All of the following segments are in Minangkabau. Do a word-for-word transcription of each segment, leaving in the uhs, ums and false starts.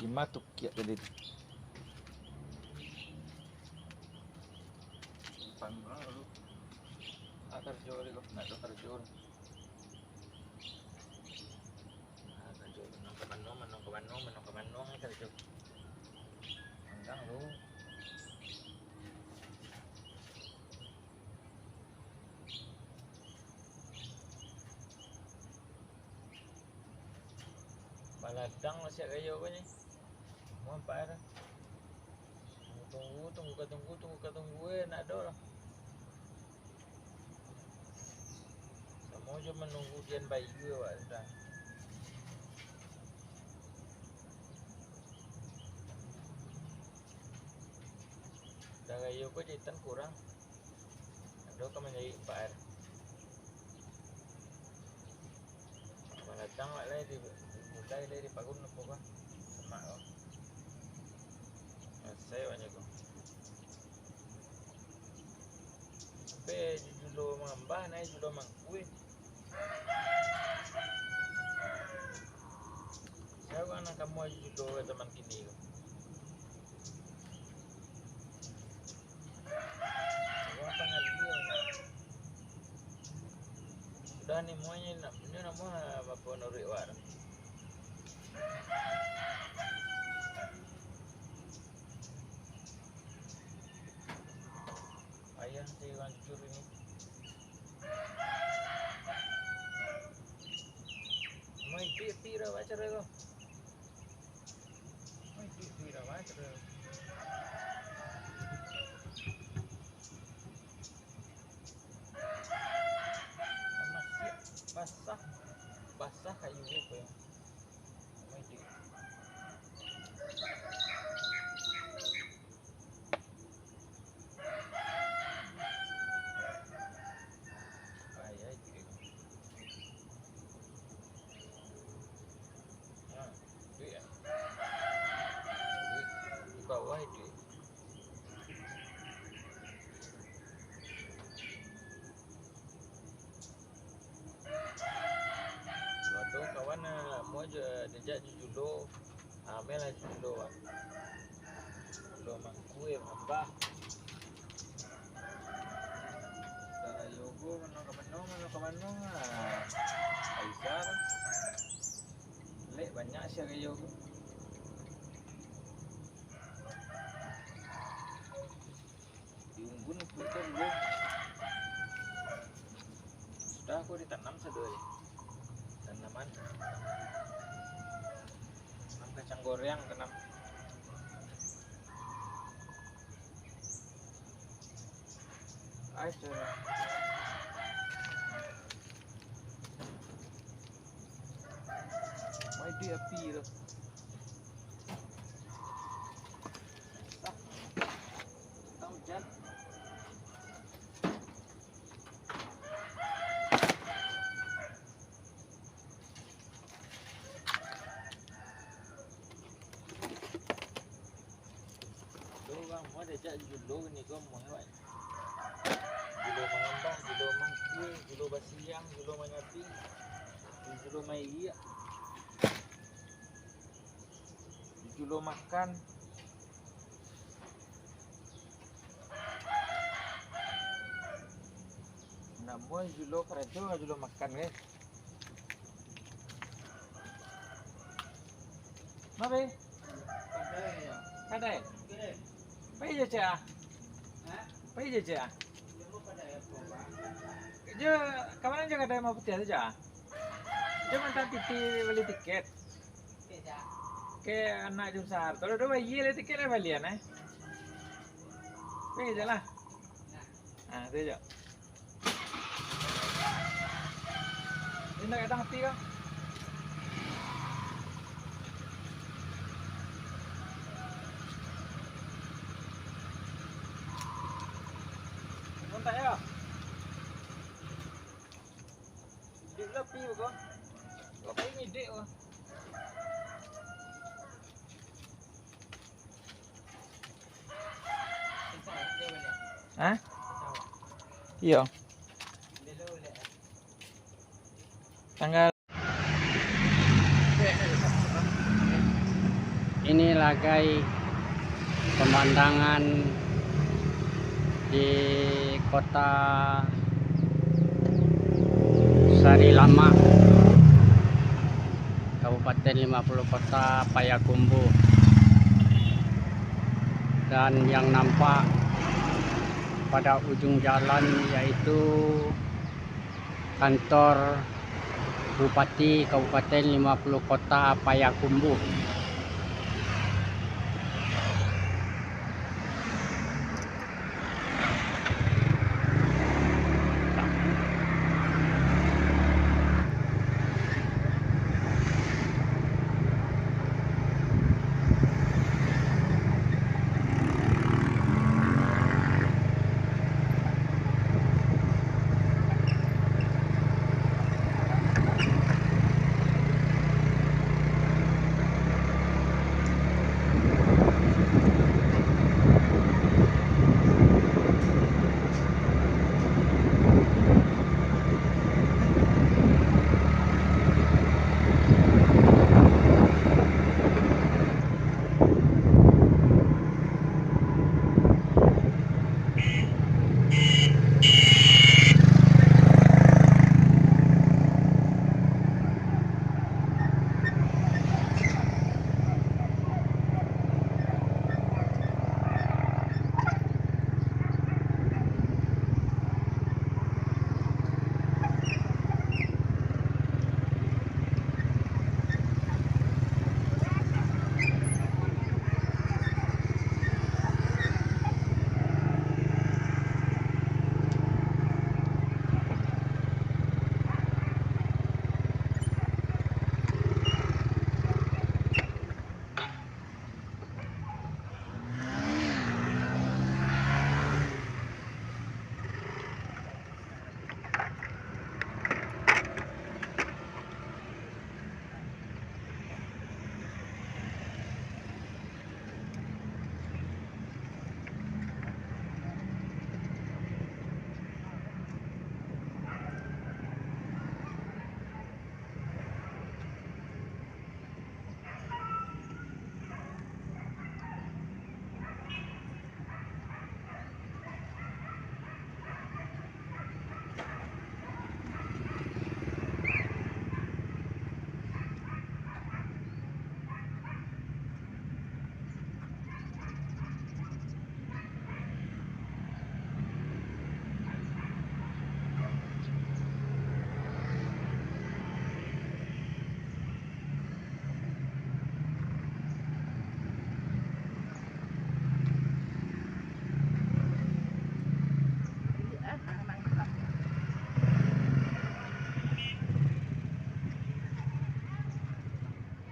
Lima tukiak tadi tu. Simpang pulang dulu. Ah, karajo tadi ko, nak ado karajo. Ah, karajo, manong ka manong, manong ka manong, manong ka manong, eh, karajo. Manggang tu. Baladang lah siap gayo ko ni. Mampak dah. Tunggu, tunggu, tunggu ka tunggu, tunggu ka tunggu, eh, nak ado lah. Samo jo manunggu dian bayu awak tu dah. Dah gayo ko jahitan kurang. Ado ka manjahit ampek ari. Malatang awak lai di, mulai lai di pagun apo ko. Semak ko. Selesai awaknyo ko. Sampai julo mangambah, nai julo mangkue. Sia urang nan ka amuah julo ka zaman kini ko? Urang pangalia. Sudah ni, muahnyo nak, nyo nak amuah apo naruik wak tu. Payah cari urang jujur ini. Mau iduik pi dah baca dah ko. Mau iduik pi dah baca dah. Masih basah, basah kayu ko yo. Mau iduik. Waduh, kawan, ah, amuah jo, ah, dijak jo julo. Ah, ambiak lah julo, ah. Julo mangkue, mambah. Dah yogo, mano ka mano, mano ka mano, ah. Aisyah tu. Lek banyak sia gayo ko. Diumbun ipuik tu dulu. Sudah ko ditanam sadoe. Tanaman. Tanam kacang goreng, tanam. Ai, tu. Mai di api tu. Tang hujan. Urang amuah diajak julo kini ko amuah, wak. Julo mangambah, julo mangkue, julo basiang, julo manyabing, julo mairiak, julo makan. Namuah julo karajo, julo makan, guys. Ma pai? Kadai. Pai jo, Cak, ah? Pai jo, Cak, ah? Jo, ka ma jo kadai Rumah Putiah tu, Cak, ah? Jo mantan titi bali tiket. Ka anak Jum Sahar. Kalau dah bayia lai tiket, lah balian, eh. Pai jo lah. Ah, tu jo. Indak datang api ko. Kontak yo. Iduik lah api ko. Api ngiduik ko. Hah? Iyo. Tanggal Inilah, gai, pamandangan di kota Sarilamak, Kabupaten Lima Puluh Kota, Payakumbuh. Dan yang nampak pada ujung jalan yaitu kantor Bupati Kabupaten Lima Puluh Kota Payakumbuh.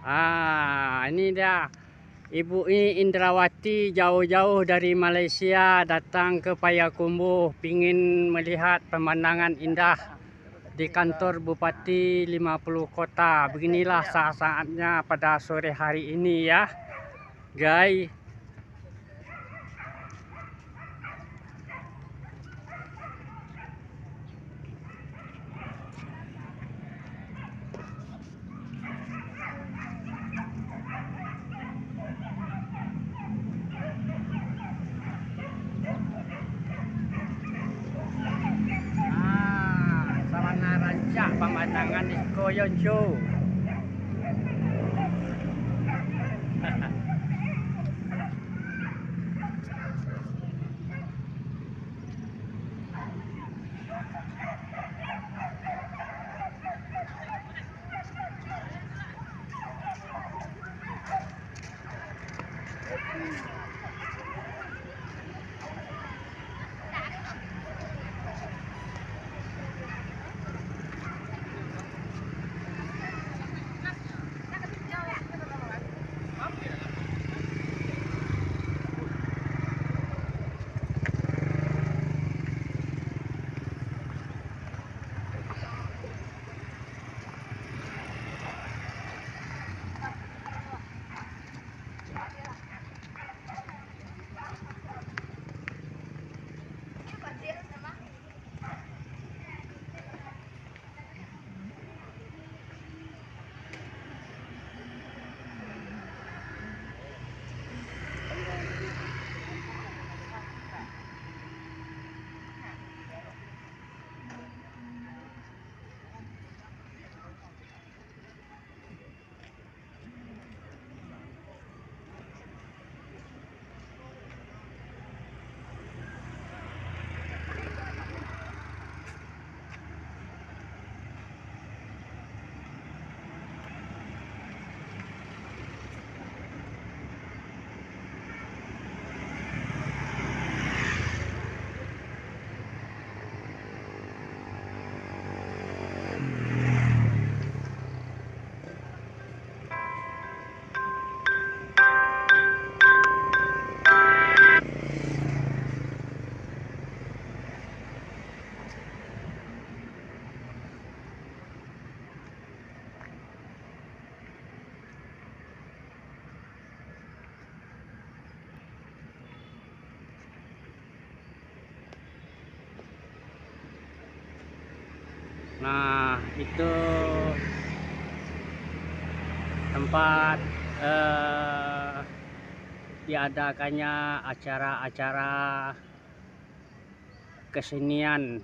Ah, ini dia. Ibu I-, Indrawati jauh-jauh dari Malaysia datang ke Payakumbuh, pingin melihat pemandangan indah di kantor Bupati Lima Puluh Kota. Beginilah saat-saatnya pada sore hari ini, ya, gai. Ah, sabana rancak pamandangan di Koyonco. Nah, itu tempat eh, diadakannya acara-acara kesenian,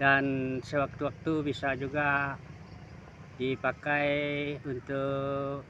dan sewaktu-waktu bisa juga dipakai untuk